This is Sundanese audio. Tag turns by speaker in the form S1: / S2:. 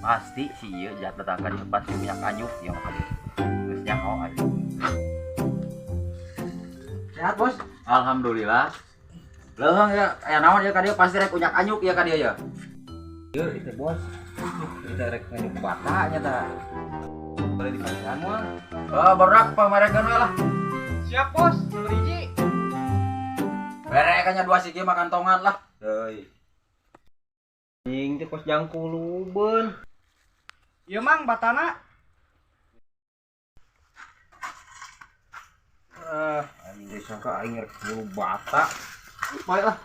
S1: Pasti si ieu jahat datang ka dieu, pasti minyak anyuk ieu mah ka dieu. Geus nyaho aing.
S2: Sehat, Bos?
S1: Alhamdulillah. Leuheung ya, aya naon ieu ka dieu, pasti rek unyak anyuk ieu ka dieu ya.
S2: Ieu itu, Bos. Kita rek nganyuk bata nya tah. Boleh dikasihan moal?
S1: Oh, barudak pamerekeun we lah.
S3: Siap, Bos, hiji.
S1: Bere nya dua siki mah kantongan lah. Deui.
S2: Anjing teh kos jangkulubeun.
S3: Ieu, Mang, batana.
S2: Ah, anjing geus sangka aing rek bulu bata. Baik lah.